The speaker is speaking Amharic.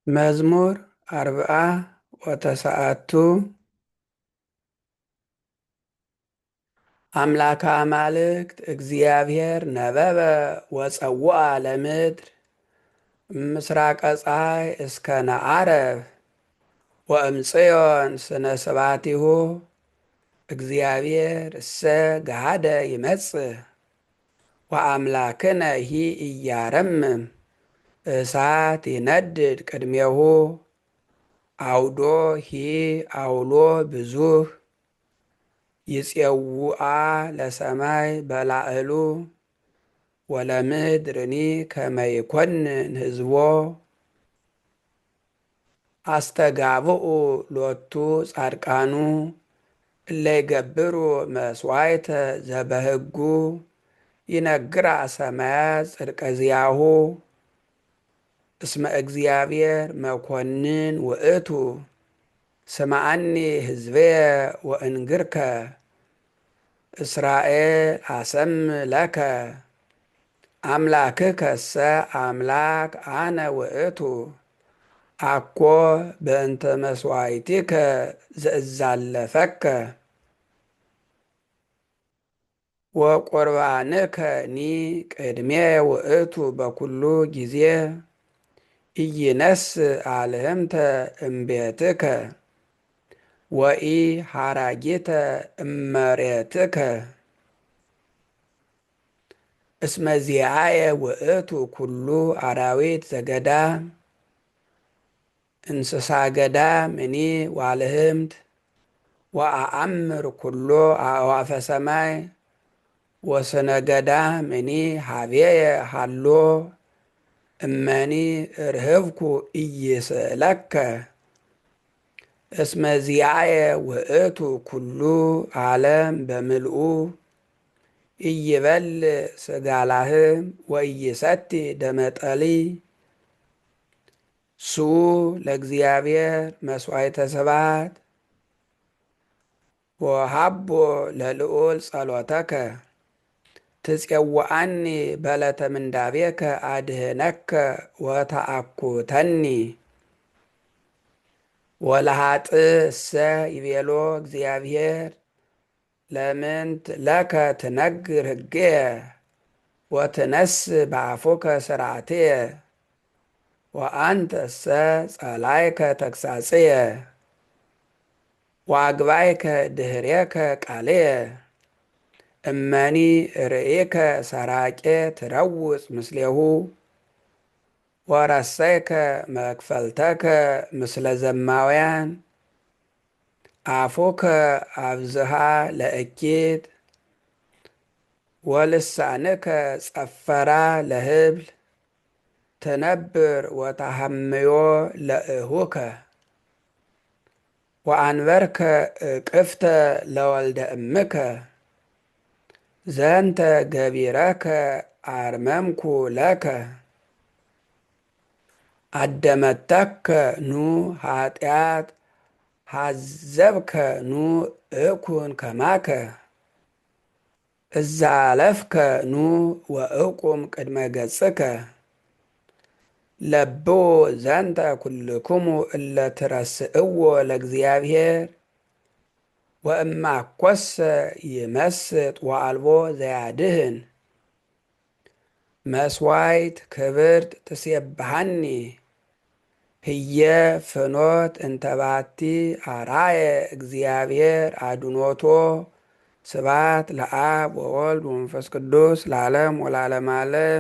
መዝሙር 49። አምላከ አማልክት እግዚአብሔር ነበበ ወፀውአ ለምድር ምስራቀ ፀሐይ እስከ ነዓረብ ወእምጽዮን ስነ ስብሐቲሁ እግዚአብሔር እሰ ገሃደ ይመጽእ ወአምላክነ ሂ ኢያረምም እሳት ይነድድ ቅድሜሁ አውዶ ሂ አውሎ ብዙህ ይፄውአ ለሰማይ በላዕሉ ወለምድርኒ ከመ ይኰንን ህዝቦ አስተጋብኡ ሎቱ ጻድቃኑ እለ ይገብሩ መሥዋዕተ ዘበሕጉ ይነግራ ሰማያት ጽድቀ ዚአሁ እስመ እግዚአብሔር መኮንን ውእቱ ስምዐኒ ሕዝብየ ወእንግርከ እስራኤል አሰም ለከ አምላክከሰ አምላክ አነ ውእቱ አኮ በእንተ መሥዋዕቲከ ዘእዛለፈከ ወቁርባንከኒ ቅድሜ ውእቱ በኩሉ ጊዜ ኢይነሥእ አልህምተ እምቤትከ ወኢ ሐራጊተ እመሬትከ እስመ ዚአየ ውእቱ ኩሉ አራዊት ዘገዳም እንስሳ ገዳም እኒ ዋልህምት ወአአምር ኩሎ አዕዋፈ ሰማይ ወስነ ገዳም እኒ ሀቤየ ሃሎ እመኒ እርህብኩ ኢይስእለከ እስመ ዚአየ ውእቱ ኩሉ ዓለም በምልኡ ኢይበልዕ ሥጋ ላህም ወኢይሰቲ ደመ ጠሊ ስኡ ለእግዚአብሔር መሥዋዕተ ስብሐት ወሃቦ ለልዑል ጸሎተከ ትፄውአኒ በለተ ምንዳቤከ አድህነከ ወተአኩተኒ ወለኃጥእ እሰ ይቤሎ እግዚአብሔር ለምንት ለከ ትነግር ሕግየ ወትነሥእ በአፉከ ሥርዓትየ ወአንተሰ ጸላይከ ተግሣጽየ ወአግባይከ ድኅሬከ ቃልየ እመኒ ርእይከ ሰራቄ ትረውፅ ምስሌሁ ወረሰይከ መክፈልተከ ምስለ ዘማውያን አፉከ አብዝሃ ለእኪት ወልሳንከ ጸፈራ ለህብል ትነብር ወተሐምዮ ለእሁከ ወአንበርከ እቅፍተ ለወልደ እምከ ዘንተ ገቢረከ አርመምኩ ለከ አደመተከ ኑ ኃጢአት ሐዘብከ ኑ እኩን ከማከ እዛለፍከ ኑ ወእቁም ቅድመ ገጽከ ለብዎ ዘንተ ኩልክሙ እለ ትረስእዎ ለእግዚአብሔር ወእማኮሰ ይመስጥ ወአልቦ ዘያድህን መስዋዕት ክብርት ትሴብሐኒ ህየ ፍኖት እንተባቲ አርአየ እግዚአብሔር አድኖቶ። ስብሐት ለአብ ወወልድ ወመንፈስ ቅዱስ ለዓለም ወለዓለመ ዓለም።